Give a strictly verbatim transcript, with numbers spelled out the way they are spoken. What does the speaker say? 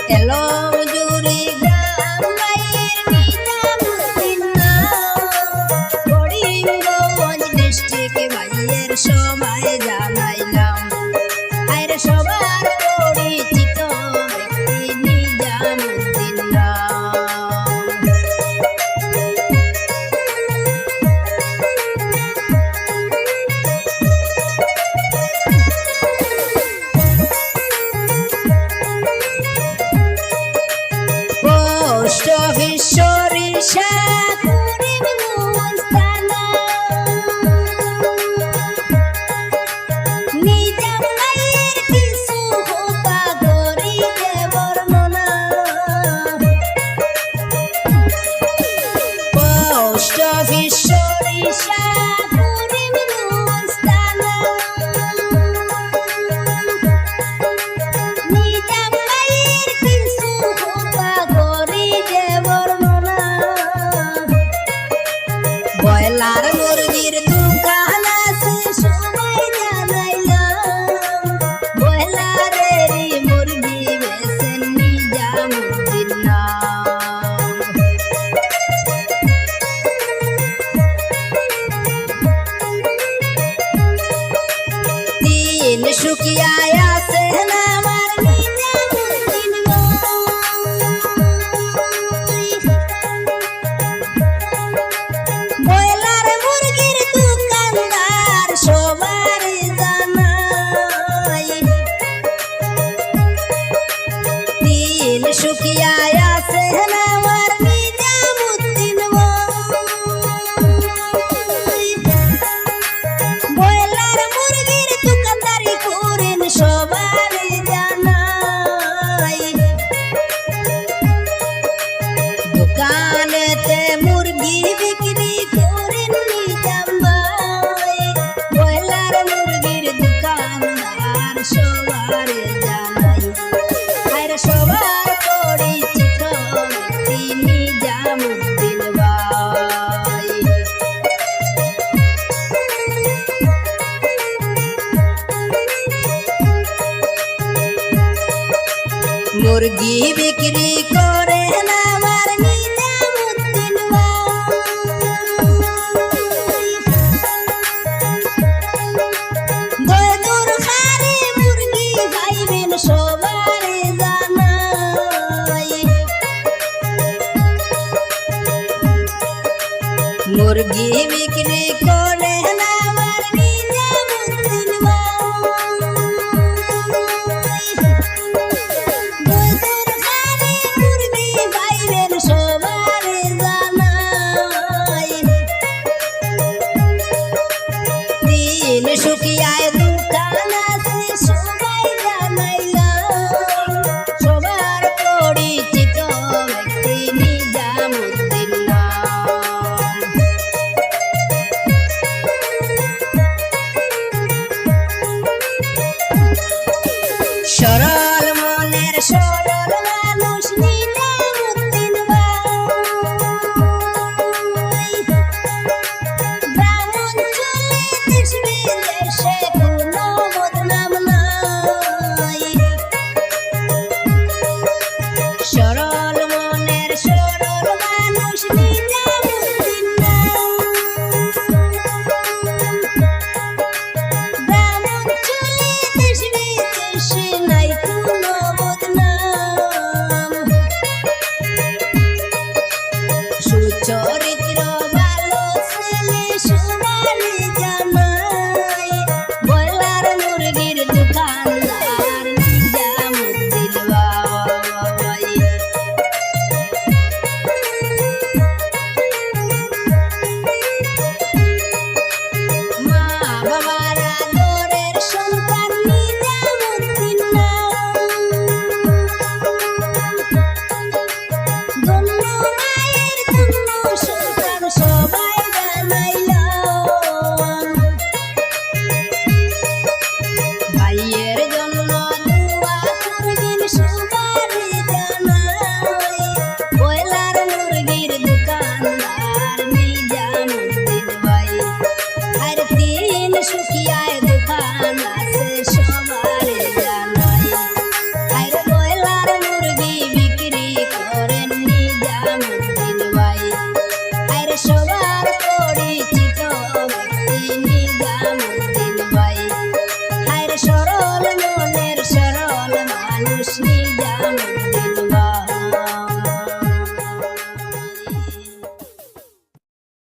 এলো জুড়ি গ্রাম ভাইয়ের নিজামুদ্দিন নাম, করিমগঞ্জ ডিস্ট্রিক্ট ভাইয়ের সবাই জানাইলাম। আরে সবার পরিচিত ব্যক্তি নিজামুদ্দিন রাম। পোস্ট অফিস সরিষা করিমগঞ্জ থানা। নিজাম ভাইয়ের কিছু কথা করি দেবর মনা। পোস্ট অফিস সরিষা করিমগঞ্জ থানা। নিজাম ভাইয়ের কিছু কথা করি দেবর মনা। ব্রয়লার মুরগির দোকান আছে, সবাই জানাইলাম। ব্রয়লারেরই মুরগি বেচেন নিজামুদ্দিন নাম। তিনসুকিয়ায় আছেন আমার নিজামুদ্দিন ভাই। ব্রয়লার মুরগির দোকানদার সবার জানাই। তিনসুকিয়ায় আছেন আমার নিজামুদ্দিন ভাই। ব্রয়লার মুরগির দোকানদারি করেন সবার জানাই। দোকানেতে মুরগি বিক্রি করেন নিজাম ভাই। ব্রয়লার মুরগির দোকানদার সবার জানাই। আর সবার পরিচিত ব্যক্তি নিজামুদ্দিন ভাই। মুরগি বিক্রি করেন আমার নিজামুদ্দিন ভাই। দই দরকারি মুরগি পাইবেন সবার জানাই। মুরগি বিক্রি করে